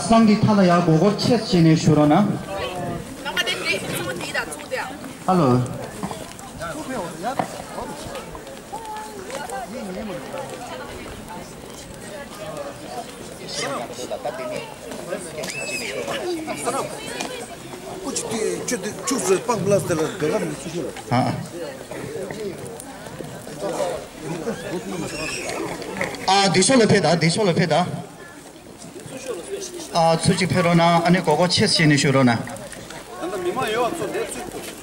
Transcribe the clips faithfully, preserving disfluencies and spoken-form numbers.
སང་གི་མཐའ་ལ་ཡར་མགོ་སྐོར་ཆེ་བྱས་ནས་བཞུགས་རོགས་གནང་། ཧ་ལོ། ཨ། འདི་ཕྱོགས་ལ་ཕེབས་དང་། འདི་ཕྱོགས་ལ་ཕེབས་དང་། ཨ། ཚུར་ཅིག་ཕེབས་རོགས་གནང་། ཨ་ནི་མགོ་སྐོར་ཆེ་བྱས་ནས་བཞུགས་རོགས་གནང་།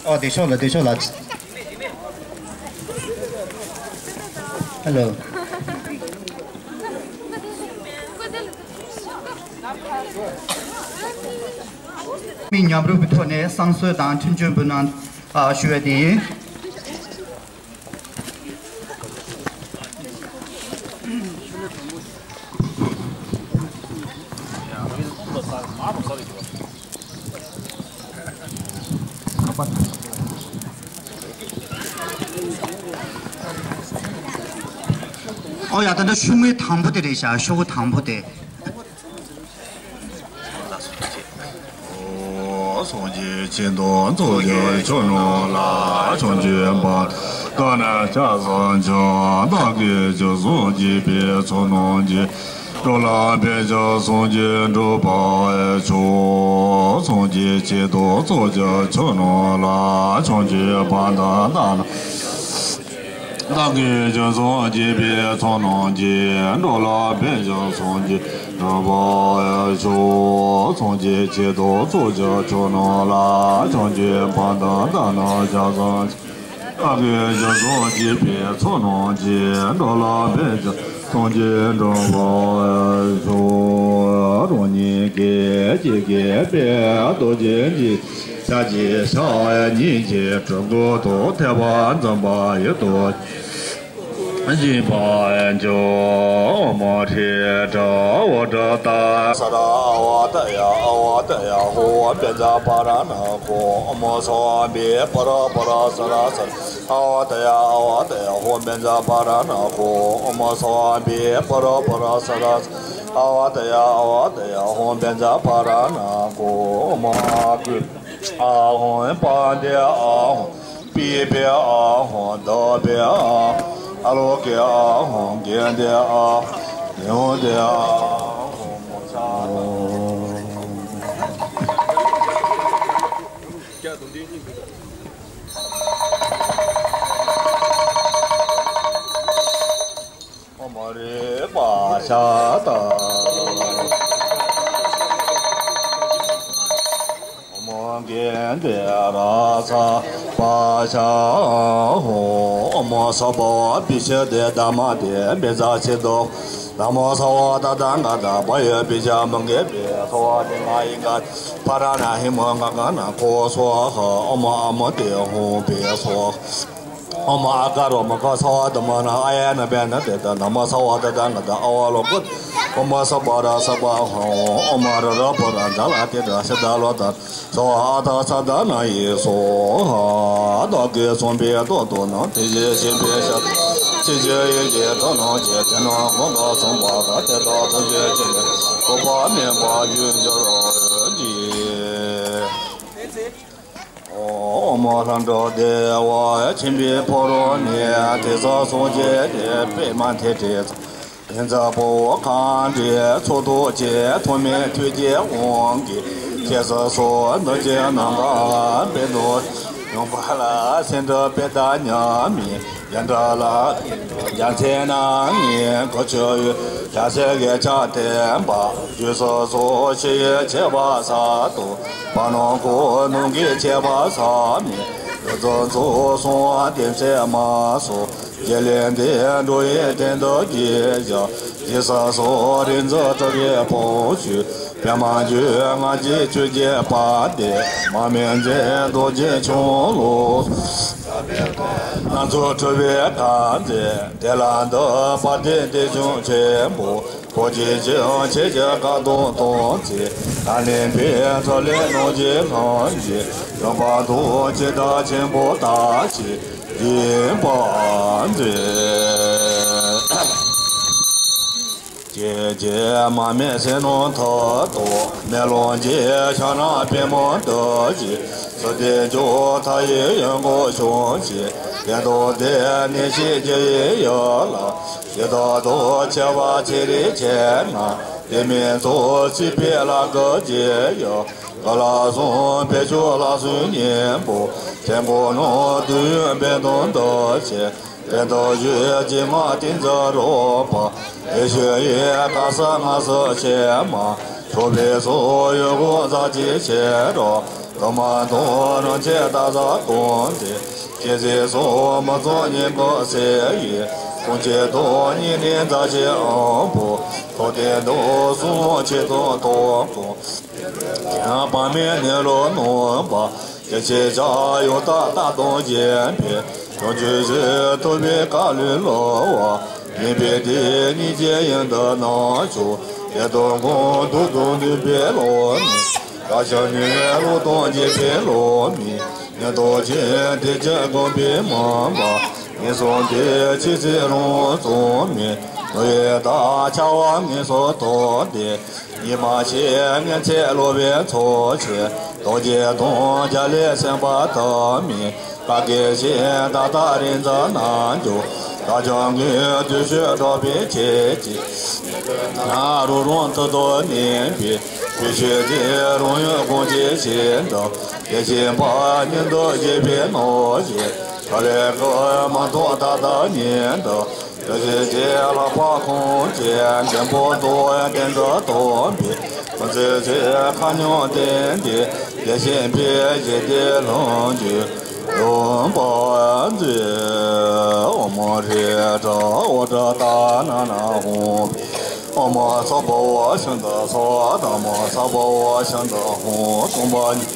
ཨ། འདི་ཕྱོགས་ལ། འདི་ཕྱོགས་ལ། ཧ་ལོ། མི་མཉམ་རུབ་ཀྱི་ཐོག་ནས་བསང་གསོལ་དང་འཕྲིན་བཅོལ་འབུལ་གནང་ཞུ་བ་དེ་ཡིན། ཨོ་ཡ། ད་ལྟ་ཤོག་ངོས་དང་པོ་དེ་རེད་ཤག་ཤོག་གུ་དང་པོ་དེ། སངས་རྒྱས་ཆེད་དུ་ཚོགས་ཀྱི་ཆོས་རྣམས་ལ། བྱང་ཆུབ་བར་དུ་བདག་ནི་སྐྱབས་སུ་མཆི། བདག་གིས་ཀྱང་སངས་རྒྱས་པའི་ཆོས་རྣམས་ཀྱི། འགྲོ་ལ་ཕན་ཕྱིར་སངས་རྒྱས་འགྲུབ་པར་ཤོག་སངས་རྒྱས་ཆེད་དུ་ཚོགས་ཀྱི་ཆོས་རྣམས་ལ། བྱང་ཆུབ་བར་དུ་བདག་ནི། བདག་གིས་ཀྱང་སངས་རྒྱས་པའི་ཆོས་རྣམས་ཀྱིས། འགྲོ་ལ་ཕན་ཕྱིར་སངས་རྒྱས་འགྲུབ་པར་ཤོག་སངས་རྒྱས་ཆེད་དུ་ཚོགས་ཀྱི་ཆོས་རྣམས་ལ། བྱང་ཆུབ་བར་དུ་བདག་ནི་སྐྱབས་སུ། བདག་གིས་ཀྱང་སངས་རྒྱས་པའི་ཆོས་རྣམས་ཀྱིས། འགྲོ་ལ་ཕན་ཕྱིར་སངས་རྒྱས་འགྲུབ་པར་ཤོག་རང་ཉིད་ཀྱི་སྐྱེ་རྒ་ན་འཆིའི་རྡོ་རྗེ་འཇིགས། ཕྱག་རྒྱའི་ཞབས་གཉིས་ཀྱིས་གྲུབ་ཐོབ་ཐོད་པར་འཛིན་པ་ཡི་དོན། སྦྱིན་པ་ཡང་བྱོས། ཨོཾ་ཧྲཱིཿ་ཨོཾ་ཏདྱ་ཐཱ། ས་ར་ཨ་ཝ་ཏདྱ་ཨ་ཝ་ཏདྱ་ཧོ། བཛྲ་པཱ་ར་ཎ་ཧོ། ཨོཾ་སྭ་བྷཱ་ཧེ་པཱ་ར་པཱ་ར་ས་ར་ས་ར་ཨ་ཝ་ཏདྱ་ཨ་ཝ་ཏདྱ་ཧོ། བཛྲ་པཱ་ར་ཎ་ཧོ། ཨོཾ་སྭ་བྷཱ་ཧེ་པཱ་ར་པཱ་ར་ས་ར་ས་ར་ཨ་ཝ་ཏདྱ་ཨ་ཝ་ཏདྱ་ཧོ། བཛྲ་པཱ་ར་ཎ་ཧོ། ཨོཾ་ཨ་ཀཱུ་ཨཱཿཧཱུྃ། པཱདྱེ་ཨཱཿཧཱུྃ། པིདཔེ་ཨཱཿཧཱུྃ། དྷཱ་པེ་ཨཱཿཧཱུྃ། ཨ་ལོ་ཀེ་ཨཱཿཧཱུྃ། གནྡྷེ་ཨཱཿཧཱུྃ། ནཻ་ཝི་དྱེ་ཨཱཿཧཱུྃ། མོ་ཙ། ཨོཾ་རེ་པཱ་ཤ་ཏ། ཨོཾ་གནྡྷེ་རཱ་ཛ་པཱ་ཤ་ཧོ། ཨོཾ་སྭ་བྷཱ་ཝ་བི་ཤུདྡྷེ་དྷརྨ་དྷེ་བཛྲ་ཆེ་དྷོ། ན་མོ་སརྦ་ཏ་ཐཱ་ག་ཏ་བྷ་ཡེ་བི་ཤྭ་མུ་ཁེ་བྷེ། སྭ་བྷཱ་ཏི་མ་ཧི་ག་པཱ་ར་ཎ་ཧི་མོ་ཀ་ཀ་ན་ཁོ་སྭཱ་ཧཱ། ཨོཾ་ཨ་མུ་ཏེ་ཧཱུྃ་བྷེ་སྭཱ་ཧཱ། ཨོཾ་ཨ་ཀ་རོ་མུ་ཁ་སརྦ་དྷརྨ་ནང་ཨཱ་ཡ་ན་བེ་ན་ཏེ་ཏ། ན་མོ་སརྦ་ཏ་ཐཱ་ག་ཏ་ཨ་ཝ་ལོ་ཀོ། ཨོཾ་སརྦ་ར་སརྦ་ཧཱུྃ། ཨོཾ་ར་ར་པོ་ར་ཛ་ལ་ཏེ་ཏ་ཤ་ད་ལོ་ཏ། སྭཱ་ཧཱ། ཨ་ཏ་ས་ཏ་ན་ཡེ་སྭཱ་ཧཱ། བདག་གིས་གསུངས་པའི་མདོ་དོན་རྣམས། དེ་བཞིན་གཤེགས་པའི་ཞབས་ཀྱིས་ཕྱི་ཕྱི་ཡི་གེ་དོན་རྣམས་ཀྱི། དོན་རྣམས་གོང་དུ་གསུངས་པ་ལྟར། དེ་དག་ཐམས་ཅད་ཀྱི་ནི་འགོག་པ་མེད་པར་རྒྱུར་གྱུར་ཅིག། ཨོཾ་ལྷ་འབྲོག་སྡེ་བ་ཆེན་པོའི་ཕོ་བྲང་ནས། དེ་སར་སངས་རྒྱས་ཏེ་པདྨ་དྷེ་རེ། ཡོན་ཚ་ཕོ་བོ་གངས་ཏི་ཚོགས་རྫོགས་ཀྱི། ཐོགས་མེད་ཐུགས་ཀྱི་དབང་གིས། སྐྱེ་ས་སོགས་འདུ་བྱེད་རྣམས་དང་། དཔལ་དུ་ཡོངས་པ་ལ། སེང་འབྲུག་པད་ཟླ་མཉམ་མེད་རྒྱན་འདྲ་ལ། རྒྱལ་མཚན་སྣ་ལྔའི་གོ་ཆོད་ཡུལ། རྒྱལ་སྲས་ཀྱི་ཕྱག་བརྟེན་པ། རྒྱུ་ཚོགས་སོགས་ཞི་བའི་ཁྱད་པར་གསལ་དུ། བར་སྣང་ཁོ་ནརྠའི་ཁྱད་པར་ཟག་མེད། རྒྱུ་ཚོགས་ཚོགས་གསུམ་བདེ་ཚད་མ་སོགས། རྒྱས་ལས་འདི་འགྲོ་བའི་དོན་དུ་གྱུར་ཅིག། དེ་སར་སོགས་རིག་འཛིན་གྲུབ་པའི་ཕོ་ཤུལ། པདྨ་འབྱུང་ལྔ་བརྒྱའི་ཆོས་ཀྱི་དཔལ་ལྡན། མར་མེ་མཛད་རྡོ་རྗེ་འཆང་ལུགས། སྣ་ཚོགས་སྤྲུལ་པའི་ཁ་མཛད། དེ་ལ་འདུད་པ་དེ་དེ་བཞིན་ཆེན་པོ། འཕོ་འགྱུར་ཅིང་ཆེ་ཆེར་ཁ་དོག་མཐོང་ཚེ། ད་ལན་པའི་ཁྲོ་ལས་རྣམ་བཞི་ལྷུང་བྱེད། ཡོད་པར་འདོད་ཅིག་བདག་ཆེན་པོ་དག་ཅིག་ཡིན་པར་མཛོད། རྗེ་མ་མེད་ཟས་ནོར་མཐར་ཐུག་མེ་ལོང་རྗེ་ཕྱག་ན་པདྨོ་འདི་བཞེས། སུ་བསྟེན་མཆོག་མཐའ་ཡས་གཡོ་འགུལ་སྐྱོང་བྱེད། གདན་དུ་བདེ་གནས་ཞིང་རྒྱུ་ཡི་ཡུལ་ལ། ཇི་ལྟར་དུ་ཆེ་བ་ཚེ་རིང་ཆེ་ན། དེ་མིན་ཚོགས་ཚིག་པའི་ལ་གི་རྗེས་ཡོད། ག་ལ་སོང་བས་ཆོག་ལ་སོན་སྙིང་པོ། དེ་མགོ་ནོར་དུ་ཡོད་པའི་དོན་དུ་ཆེ། དེ་དག་ཞུས་ཀྱི་ངག་ཏིང་འཛིན་རོལ་པ། དེ་ཞུ་ཡི་ག་ས་ང་ས་ཆེ་མ། ཆོག་པའི་སོགས་ཡོད་དགོས་ཟག་ཅིག་ཆེ་རོ། དུ་མ་དོ་རང་ཆེ་ད་ཟག་གོང་ཚེ། ཅི་ཟེར་སོགས་མ་ཚོགས་སྙིང་གི་སེལ་ཡི། ཀུན་གྱི་དོན་སྙིང་ནི་མཛའ་ཆེ་ཨང་པོ། ཐོག་དེ་དུ་སོང་ཆེ་དོན་ཐོག་གོང་། བག་མེད་ནི་རོ་ནོན་པ། སྐྱེ་འཆི་བྱ་ཡོད་རྟག་རྟག་དང་བརྒྱན་པའི། བྱང་ཆུབ་སེམས་ཐོབ་པའི་བཀའ་ལས་སླུ་བ་མེད་པའི་དེ་ཉིད་ཀྱི་ཡོན་ཏན་རྣམ་དག་དེ་དག་གོང་དུ་དུ་འདུས་པའི་བློ་མིག། བཀའ་ཤག་ནས་བློ་དང་འགྱེད་པའི་བློ་མིག། ཉན་ཐོས་ཆེན་ཐེག་ཆེན་སྒོམ་པའི་མུན་པ། ངན་སོང་དེ་ཆོས་ཚིག་རང་རྩོམ་མིན། ནོར་བུའི་དག་བྱ་བ་ངན་སོང་ཐོག་སྟེ། ཉི་མ་ཕྱེད་ངན་ཚད་ལོ་པའི་ཚོགས་ཆེན། རྡོ་རྗེ་དང་རྒྱ་ལས་སེམས་དཔའ་ཐ་མའི། བཀའ་བརྒྱད་ཆེན་ད་ལྟ་རིག་འཛིན་རྣལ་འབྱོར། བདག་ཀྱང་ངའི་བདུད་ཤོད་སྒྲོག་པའི་ཆེད་ཅིག་ན་རུ་རུང་དུ་དོ་གནས་པའི། བདུད་ཤོད་ཀྱི་རང་ཡུལ་དགོངས་ཀྱི་ཆེད་དུ། དེ་བཞིན་པ་ཉིད་དུ་བཞེད་པའི་ནོར་གྱི། ཁ་ལས་ཀྱི་མ་ཐོག་ད་ལྟ་ཉིད་དུ། དེ་བཞིན་གྱི་ལྷག་པ་ཁོང་ཆེན་འབྲིང་པོ་དོ་བདེན་དུ་ཐོབ་པའི། ཁོང་ཚེ་ཚེ་ཁ་ཉོན་ལྡན་ཏེ། དེ་བཞིན་པའི་ཞི་བདེ་ལྷུན་གྱིས་ཡོངས་པར་མཛེས། ཨོཾ་རེ་ཏྲ་ཨོ་ཏྲ་ཏཱ་ན་ན་ཧོ། ཨོཾ་ས་བྷ་ཝ་ཤཱནྟ་ས་བྷ་དྷརྨ་ས་བྷ་ཝ་ཤཱནྟ་ཧོ། སྟོང་པ་ཉིད་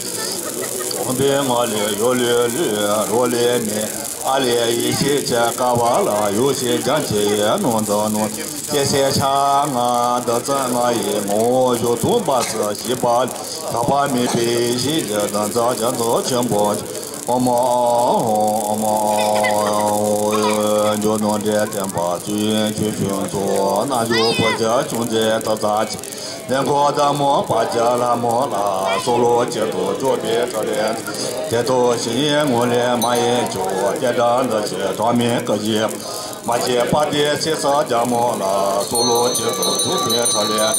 སྟོང་པའི་ངང་ལས་ཡོད་ལས་ལུས་རོ་ལས་མེད། ཨ་ལས་ཡེ་ཤེས་ཀྱི་ཀ་བ་ལ་ཡོད་ཞེས་སྦྱང་ཆེ་ཡི་ནང་དུ་ནོར། སྐྱེ་སའི་ཆ་ལྔ་བདུད་རྩི་ལྔ་ཡི་ངོ་བོ་བཞུགས་ཐུབ་པ་སུ་ཞིག་པ་ལ་ཐག་པ་མེད་པའི་ཡེ་ཤེས་ཀྱི་གདུང་རྩ་རྒྱ་མཚོ་ཆེན་པོ། ཨོཾ་ཨོཾ་ཨོཾ། འཇོག་དང་འབྲས་བསྟན་པ་ཚུལ་ཆོས་ཆོས་ཚོགས་རྣལ་འབྱོར་བུ་ཁྱུ་ཅུང་ཟད་ཐག་རྩ་ཆེ། ལེན་གོ་བདག་མོ་བ་ཅ་ལ་མོ་ལ་སོགས་ལོ་གཅིག་ཏུ་བཅོས་པའི་ཕྲིན་ལས། དེ་ཐོག་ཞིང་ངོ་ལས་མ་ཡིན་ཆོག་སྐད་གྲགས་འདི་ཕྱིར་གྲངས་མེད་ཀྱི་རྗེས། མ་སྐྱེས་པ་དེ་ཚེ་ས་རྒྱ་མོ་ལ་སོགས་ལོ་གཅིག་ཏུ་བཅོས་པའི་ཕྲིན་ལས།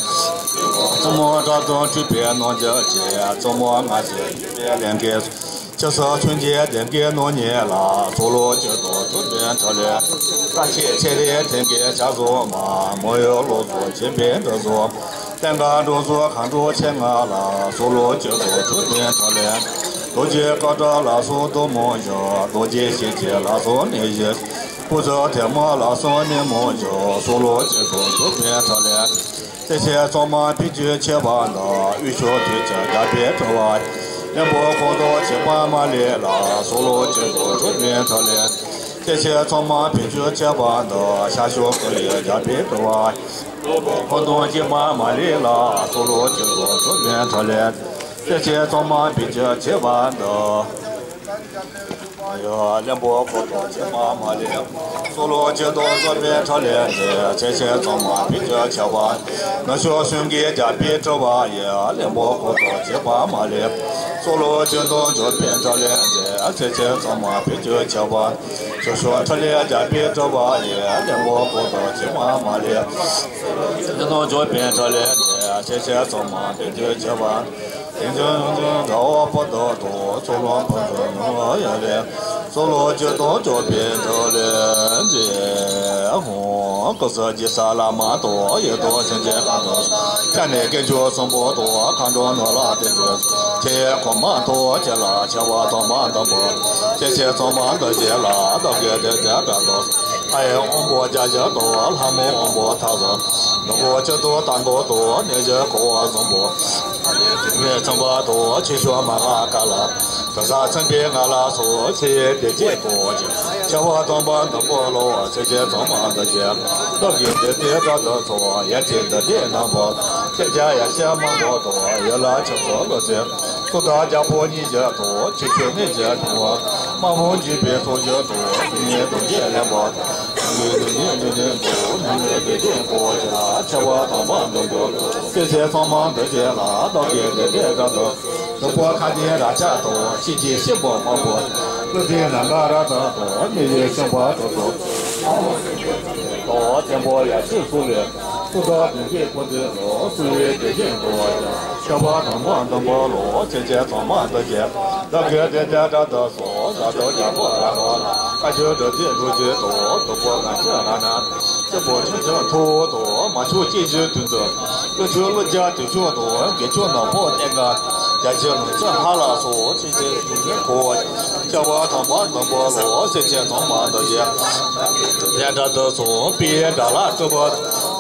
བཙུན་མོ་དགྲ་བཅོམ་འཁྲུལ་པའི་རྣམ་འགྱུར་གྱིས་བཙུན་མོ་སྔར་བཞིན་འཁྲུལ་པའི་ལས་འགན། ཕྱི་སོགས་མཚོན་ཆའི་གདེང་གི་ནོར་ཉིད་ལ་སོགས་ལོ་གཅིག་ཏུ་བཅོས་པའི་ཕྲིན་ལས། ས་ཆེ་ཆེ་རེ་ཐེམ་གྱི་བྱ་བཟོ་མ་མོ་ཡོད་ལོ་སོགས་བྱིན་པའི་འདི་བཟོ། སྟེང་ག་འགྲོ་སོགས་མཁའ་འགྲོ་ཆེ་ལྔ་ལ་སོགས་ལོ་གཅིག་ཏུ་བཅོས་པའི་ཕྲིན་ལས། རྡོ་རྗེ་ཀ་ཏྲ་ལ་སོགས་གཏུམ་མོ་བཞི། རྡོ་རྗེ་ཞེས་བྱ་ལ་སོགས་གནས་བཞི། སྐུ་ཚེ་ཐེམ་མ་ལ་སོགས་གནས་མོ་བཞི། སོགས་ལོ་གཅིག་ཏུ་བཅོས་པའི་ཕྲིན་ལས། ཚེ་ཕྱི་གཙང་མ་ཕུད་ཅུང་ཆེ་བ་དང་། དབུས་ཕྱོགས་དུས་ཀྱི་རྒྱལ་པོའི་དྲུང་བ། གླིང་བུ་ཁོང་དུ་ཆུད་པ་མ་ལུས་ལ་སོགས་ལོ་གཅིག་ཏུ་བཅོས་པའི་ཕྲིན་ལས། ཚེ་ཕྱི་གཙང་མ་ཕུད་ཅུང་ཆེ་བ་དང་། ཤར་ཕྱོགས་ཀུ་ལུའི་རྒྱལ་པོའི་དྲུང་བ། གླིང་བུ་ཁོང་དུ་ཆུད་པ་མ་ལུས་ལ་སོགས་ལོ་གཅིག་ཏུ་བཅོས་པའི་ཕྲིན་ལས། ཚེ་ཕྱི་གཙང་མ་ཕུད་ཅུང་ཆེ་བ་དང་། གླིང་བུ་ཁོང་དུ་ཆུད་པ་མ་ལུས། སོགས་ལོ་གཅིག་ཏུ་བཅོས་པའི་ཕྲིན་ལས་ནི། ཚེ་ཕྱི་གཙང་མ་ཕུད་ཅུང་ཆེ་བ། ནུབ་ཕྱོགས་གསུམ་གྱི་རྒྱལ་པོའི་དྲུང་བ་ཡི། གླིང་བུ་ཁོང་དུ་ཆུད་པ་མ་ལུས། སོགས་ལོ་གཅིག་ཏུ་བཅོས་པའི་ཕྲིན་ལས་ནི། ཚེ་ཕྱི་གཙང་མ་ཕུད་ཅུང་ཆེ་བ། ཕྱི་ཕྱོགས་ཐུ་ལུའི་རྒྱལ་པོའི་དྲུང་བ་ཡི། གླིང་བུ་ཁོང་དུ་ཆུད་པ་མ་ལུས། གཅིག་ཏུ་བཅོས་པའི་ཕྲིན་ལས་ནི། ཚེ་ཕྱི་གཙང་མ་ཕུད་ཅུང་ཆེ་བ། དེ་ཚེ་དགའ་བ་པོ་དག་ཏུ་ཚོགས་ལམ་ཕུན་སུམ་ཡོང་བ་ཡ་ལས། སོགས་ལོ་གཅིག་ཏུ་བཅོས་པའི་ཕྲིན་ལས་མཛད་ཧོ། སྐུ་གསུམ་འཇིགས་སར་ལྷ་མ་དང་། ཡི་དྭགས་སེམས་ཅན་གང་དུ། སྐྱབས་གནས་དཀོན་མཆོག་གསུམ་པོ་དང་། མཁའ་འགྲོ་ནོར་ལྷ་དེ་ཚོ། ཆེ་ཁོ་མ་ཐོ་ཅེ་ལ་ཆེ་བ་ཐོག་མ་དང་པོ། ཆེ་ཆེ་ཚང་མ་འདི་ཞེས་ལ་བདག་གི་དེ་དེ་དགའ་དང་། ཨ་ཡེ་དབང་པོ་བརྒྱ་བཞི་དང་། ལྷ་མོ་དབང་པོ་ཐ་ཚོ། ནུ་གོ་ཅི་ཏོ་དང་པོ་དང་། ནེ་ཇ་ཁོ་བ་གསུམ་པོ། མེ་ཚང་པ་དང་། ཆེ་ཤོས་མ་ཧ་ཀ་ལ། དུ་ས་ཚང་པའི་ང་ལ་སོགས། ཚེ་དེ་ཅེ་ཏོ་ཅེ། ཆེ་བ་དང་པ་དང་པོ་ལོ། ཚེ་ཆེ་ཚང་མ་འདི་ཞེས། བདག་གི་དེ་དེ་དགའ་དང་ཚོ། ཡ་ཆེ་འདི་དེ་རྣམ་པ། ཚེ་བརྒྱ་ཡ་ཤ་མང་པོ་དང་། ཡ་ལ་ཆགས་སོ་ལོ་ཚེ། སུ་དག་རྒྱལ་པོ་ཉིད་ཀྱི་ཐོག་ཆེ་ཆུང་གནས་ཀྱི་ཐོག་དམག་དཔུང་འཇིགས་པའི་ཚོགས་ཀྱི་ཐོག་དེ་ཉིད་དུ་རྒྱལ་ལེན་པ། ཆེ་བ་དང་པོ་འདོན་པོ། སེམས་ཅན་ཚང་མ་འདུ་བྱེད་ལ་བདག་གིས་བདེ་བདེ་བཀྲ་ཤིས། སྡོང་པོ་ཁ་ཅན་ར་ཆ་དང་ཤེས་བྱའི་སྲིན་པོ་དམར་པོ། ཀླུ་ལྡིང་ནམ་མཁའ་ར་ཚ་དང་མི་ཡི་སེམས་དཔའ་དྲུག་དང་། དང་བཙན་པོ་ཡ་ཤི་སུ་ལས་སུ་དག་བདུན་བརྒྱད་ཀུན་འདུས་ལོ། སུ་ཡི་དེ་བཞིན་དུ་བ་ཡང་ཆེ་བ་དང་པོ་འདོན་པོ་ལོ། སེམས་ཅན་ཚང་མ་འདུ་བྱེད་བདག་གིས་བདེ་བདེ་བཀྲ་ཤིས་སོ། ས་དྲོ་རྒྱལ་པོ་ར་མ་ལ་བཀའ་ཆོས་སྒྲུབ་ཅིང་སྒྲུབ་ཅིང་དུ། སྟུག་པོ་གང་ཆེ་ར་ན། སྲིན་པོ་ཆུང་ཆུང་ཐུ་བོ་དང་། མ་ཆུ་གཅིག་བཞི་དུས་འཛིན། ཀླུ་ཆུ་ཀླུ་རྒྱལ་དུས་ཆུང་དང་། དགེ་ཆུ་ནག་པོ་སྟེང་ཀ་རྒྱ་ཆེ་ལུང་ཆེ་ཧ་ལ་སོགས། ཆེ་ཆེ་ཆུང་ཆུང་ཁོ། ཆེ་བ་དང་པོ་འདོན་པོ་ལོ། སེམས་ཅན་ཚང་མ་འདུ་བྱེད་ལས་དགྲ་དུ་སོང་། དཔེ་དགྲ་ལ་སྤྲུལ་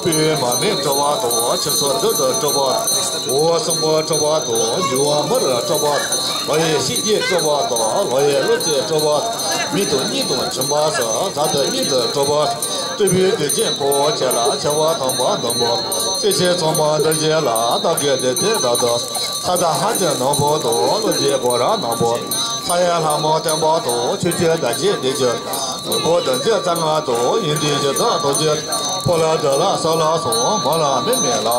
པ། དཔེ་མ་མི་སྤྲུལ་བ་དང་། ཆུ་སོ་འདི་དུ་སྤྲུལ་པ། འོད་སྲིན་པོ་སྤྲུལ་པ་དང་། འགྱུ་བ་མི་རུ་སྤྲུལ་པ། ལོ་ཡི་ཤིག་རྒྱས་སྤྲུལ་པ་དང་། ལོ་ཡི་ཀླུ་རྩེ་སྤྲུལ་པ། མི་དང་གཉིས་དང་ཁྱིམ་པ་སོགས། ས་དུ་གཉིས་དུ་སྤྲུལ་པ། སྤྲུལ་པའི་དུས་ཆེན་གོ་ཆེ་ལ་ཆེ་བ་དང་པོ་འདོན་པོ། སེམས་ཅན་ཚང་མ་འདུ་བྱེད་ལ་བདག་གིས་བདེ་བདེ་བཀྲ་ཤིས། ས་དང་ཧ་ཅང་ནག་པོ་དང་། ཀླུ་རྒྱལ་གོ་ར་ནག་པོ། ས་ཡི་ལྷ་མོ་བརྟན་པོ་དང་། ཆོས་སྐྱོང་དགྲ་བཅོམ་བདེ་སྤྱོད། མགོན་པོ་བདུན་ཅུ་རྩ་ལྔ་དང་། ཡོན་ཏན་བཞི་དང་རྡོ་རྗེ། ཕོ་ལྷ་དགྲ་ལྷ་སོགས་ལ་སོགས། མོ་ལྷ་མི་མེད་ལ།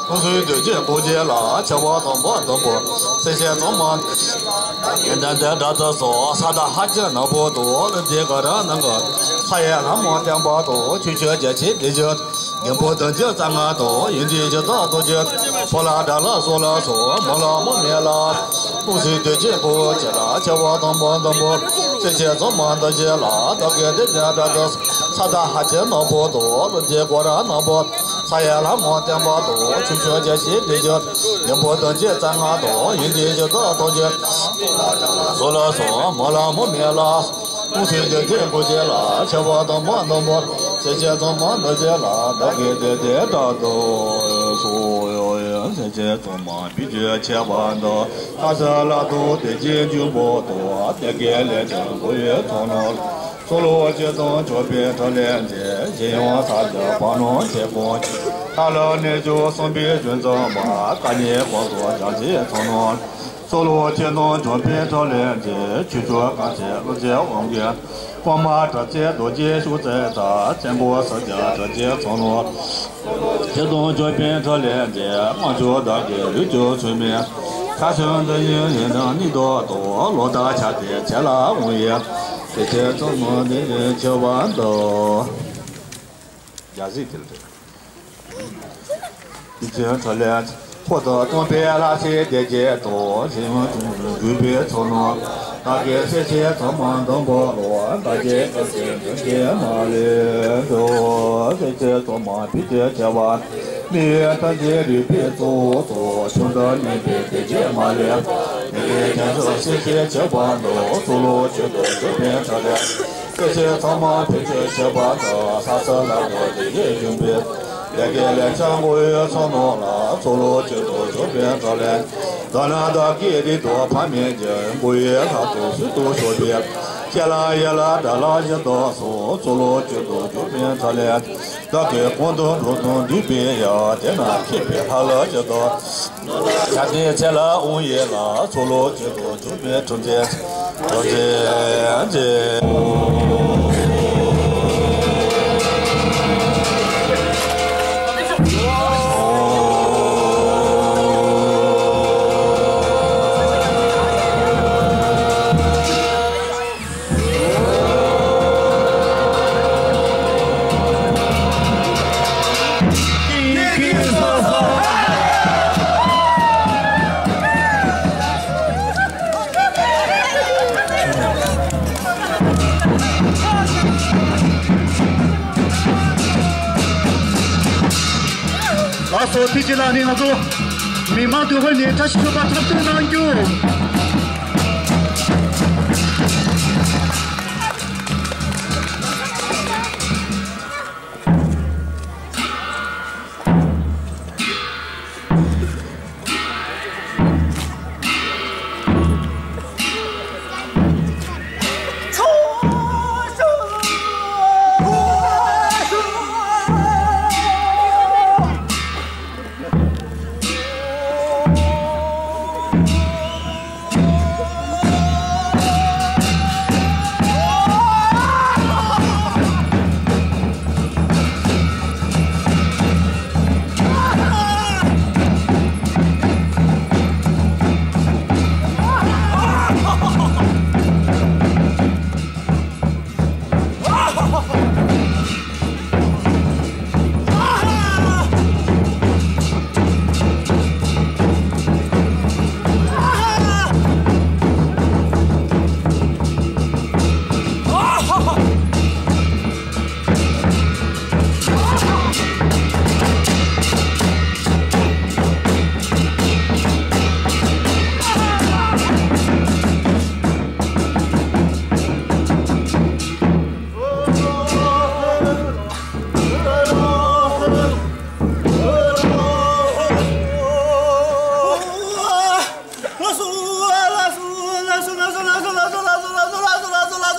སྟོང་གསུམ་འདུ་བྱེད་གོ་ཆེ་ལ་ཆེ་བ་དང་པོ་འདོན་པོ། སེམས་ཅན་ཚང་མ་ཡོན་ཏན་དགྲ་དུ་སོགས། ས་དང་ཧ་ཅང་ནག་པོ་དང་། ཀླུ་རྒྱལ་གོ་ར་ནག་པོ། ས་ཡི་ལྷ་མོ་བརྟན་པོ་དང་། ཆོས་སྐྱོང་དགྲ་བཅོམ་བདེ་སྤྱོད། མགོན་པོ་བདུན་ཅུ་རྩ་ལྔ་དང་། ཡོན་ཏན་བཞི་དང་རྡོ་རྗེ། ཕོ་ལྷ་དགྲ་ལྷ་སོགས་ལ་སོགས། མོ་ལྷ་མི་མེད་ལ། སྟོང་གསུམ་འདུ་བྱེད་གོ་ཆེ་ལ་ཆེ་བ་དང་པོ་འདོན་པོ། སེམས་ཅན་ཚང་མ་འདུ་བྱེད་ལ་བདག་གིས་བདེ་བདེ་བཀྲ་ཤིས། ས་དང་ཧ་ཅང་ནག་པོ་དང་། ཀླུ་རྒྱལ་གོ་ར་ནག་པོ། ས་ཡི་ལྷ་མོ་བརྟན་པོ་དང་། ཆོས་སྐྱོང་དགྲ་བཅོམ་བདེ་སྤྱོད། མགོན་པོ་བདུན་ཅུ་རྩ་ལྔ་དང་། ཡོན་ཏན་བཞི་དང་རྡོ་རྗེ། སོགས་ལ་སོགས། མོ་ལྷ་མི་མེད་ལ། སྟོང་གསུམ་འདུ་བྱེད་གོ་ཆེ་ལ་ཆེ་བ་དང་པོ་འདོན་པོ། སེམས་ཅན་ཚང་མ་འདུ་བྱེད་ལ་བདག་གིས་བདེ་བདེ་བཀྲ་ཤིས་སོ། སེམས་ཅན་ཚང་མ་བེད་སྤྱོད་ཆེ་བ་དང་། ལྷ་ས་ལ་དུ་དེ་བཞིན་འཇུག་པོ་དང་། དེ་སྐད་ལས་ཀྱང་འགྲོ་བའི་ཚོགས་རྣམས། ཚོགས་ལུ་སྤྱི་དང་མཆོད་པའི་ཕྲིན་ལས་མཛད། གཞན་ཡང་ས་སྐྱ་བར་སྣང་མཆེད་ཀོང་ཆེ། ལྷ་ལ་གནས་མཆོག་གསུམ་པའི་ཞིང་འཛིན་པ། བཀའ་ཉན་དཀོན་མཆོག་བྱང་ཆེན་ཚོགས་རྣམས། ཚོགས་ལུ་སྤྱི་དང་མཆོད་པའི་ཕྲིན་ལས་མཛད། ཆོས་སྐྱོང་གང་ཆེ་ཀླུ་རྒྱལ་དབང་གི། པདྨ་དྲི་ཟའི་རྡོ་རྗེ་ཕྱོགས་བརྩེགས་མཛད། བཙན་པོ་ས་སྐྱ་དྲི་ཟའི་ཚོགས་རྣམས། སྤྱི་དང་མཆོད་པའི་ཕྲིན་ལས་མཛད། དཀོན་མཆོག་བདག་གི་ལུས་ཀྱི་ཚུལ་མིན། ཁ་ཆེམས་འདི་ཡིས་ཡོན་ཏན་སྣོད་དུ་གཏོགས། ལོ་ཟླ་ཆ་སྟེ་ཚེ་ལ་དབང་བའི། དེ་ཚེ་ཚོགས་རྣམས་འདི་ནི་མཆོད་པར་འདོད། རྒྱལ་སྲིད་དེར་སྟོན། དེ་ཚེ་ཕྲིན་ལས་འཁོར་དུ་སྟོན་པའི་ལྷ་སྲིན་སྡེ་བརྒྱད་དང་། གཞན་ཡང་འབྲུ་པའི་ཚོགས་རྣམས། བདག་གིས་སེམས་ཅན་ཚང་མ་འདོན་པ་ལ། བདག་གིས་བཀའ་སྩལ་འདི་སྐད་སྨྲ་སླད་དུ། སེམས་ཅན་ཚང་མ་བེད་སྤྱོད་ཆེ་བ། མི་ཡི་ཐམས་ཅད་རིག་པའི་གཙོ་བོ་གཙོ། ཆུང་དུ་གཉེན་པོས་དེ་སྐད་སྨྲ་སླད། མི་དགེ་བཅུ་སོགས་སེམས་ཅན་ཆོད་པར་འདོད། ཚོགས་ལུ་སྤྱི་དང་མཆོད་པའི་ཕྲིན་ལས། སེམས་ཅན་ཚང་མ་བེད་སྤྱོད་ཆེ་བ་དང་། ས་ས་ལ་དུ་དེ་སྐད་བྱུང་བས། ལས་ཀྱི་ལན་ཆགས་འགོ་བའི་ཚོགས་རྣམས་ལ། ཚོགས་ལུ་སྤྱི་དང་མཆོད་པའི་ཕྲིན་ལས། མདོར་ན་བདག་གི་རིགས་དང་ཕ་མེས་ཀྱི། འགོ་བའི་ལྷ་དང་སྲིན་དང་ཆོས་པའི། སྐྱེ་ལ་ཡི་ལ་དགྲ་ལ་གཞི་བདག་སོགས། ཚོགས་ལུ་སྤྱི་དང་མཆོད་པའི་ཕྲིན་ལས། བདག་གིས་གང་དུ་འགྲོ་དང་འདུས་པའི་ཡུལ། དེ་ན་མཁྱེན་པའི་ལྷ་ལ་གཞི་བདག་ཆ་སྟེ་ཚེ་ལ་དབང་བའི་ལྷ། ཚོགས་ལུ་སྤྱི་དང་མཆོད་པའི་ཕྲིན་ལས། ཕྲིན་ལས་མཛད། ལགས་སོ། དེ་རྗེས་ལ་ནི་ང་ཚོ་མི་མང་དུས་ཧོལ་ནས་བཀྲ་ཤིས་མཆོད་པ་འཁྲབ་སྟོན་གནང་རྒྱུ།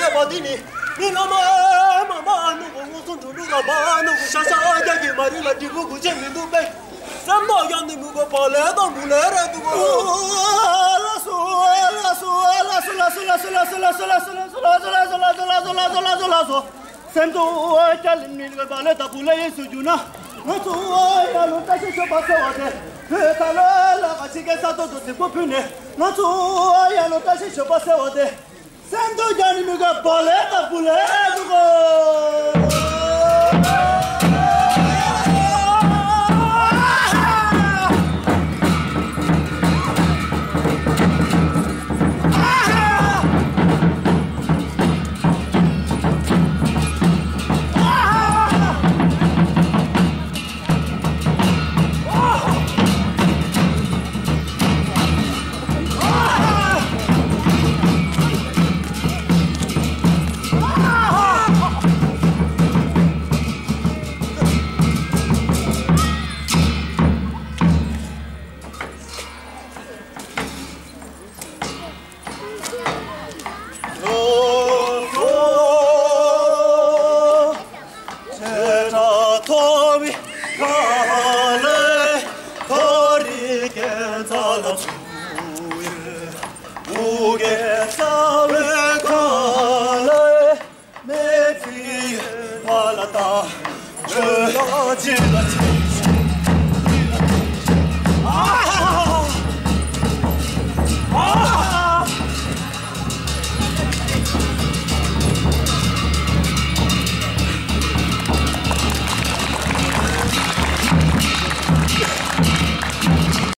ལས་པ་འདི་ནི། མི་ལ་མ་མ་མ་ནུ་གོ་ངོ་སོང་འགྲོ་ལུག་ལ་མ་ནུ་གོ་ཤ་ཤ་རྒྱ་གི་མ་རི་ལ་འབྲས་བུ་དགུ་ཆེ་མི་འདུག་པས། སེམས་ཐག་ཡང་ནི་མུ་གོ་བ་ལས་དང་བུ་ལས་རེ་འདུག་གོ། ལ་སོ་ལ་སོ་ལ་སོ་ལ་སོ། སེམས་ཐག་ཡང་ནི་མུ་གོ་བ་ལས་དང་བུ་ལས་ཡིན་སུ་རྒྱུ་ན། ང་ཚོ་ཡ་ལོ་བཀྲ་ཤིས་ཞོགས་པ་ཟེར་བ་དེ། བོད་ད་ལོ་ལ་ག་ཆི་གེ་ས་ཏོ་ཏོ་ཟིག་པོ་ཕུལ་ནས། ང་ཚོ་ཡ་ལོ་བཀྲ་ཤིས་ཞོགས་པ་ཟེར་བ་དེ། སེམས་ཐག་ཡང་ནི་མུ་གོ་བ་ལས་དང་བུ་ལས་འདུག་གོ།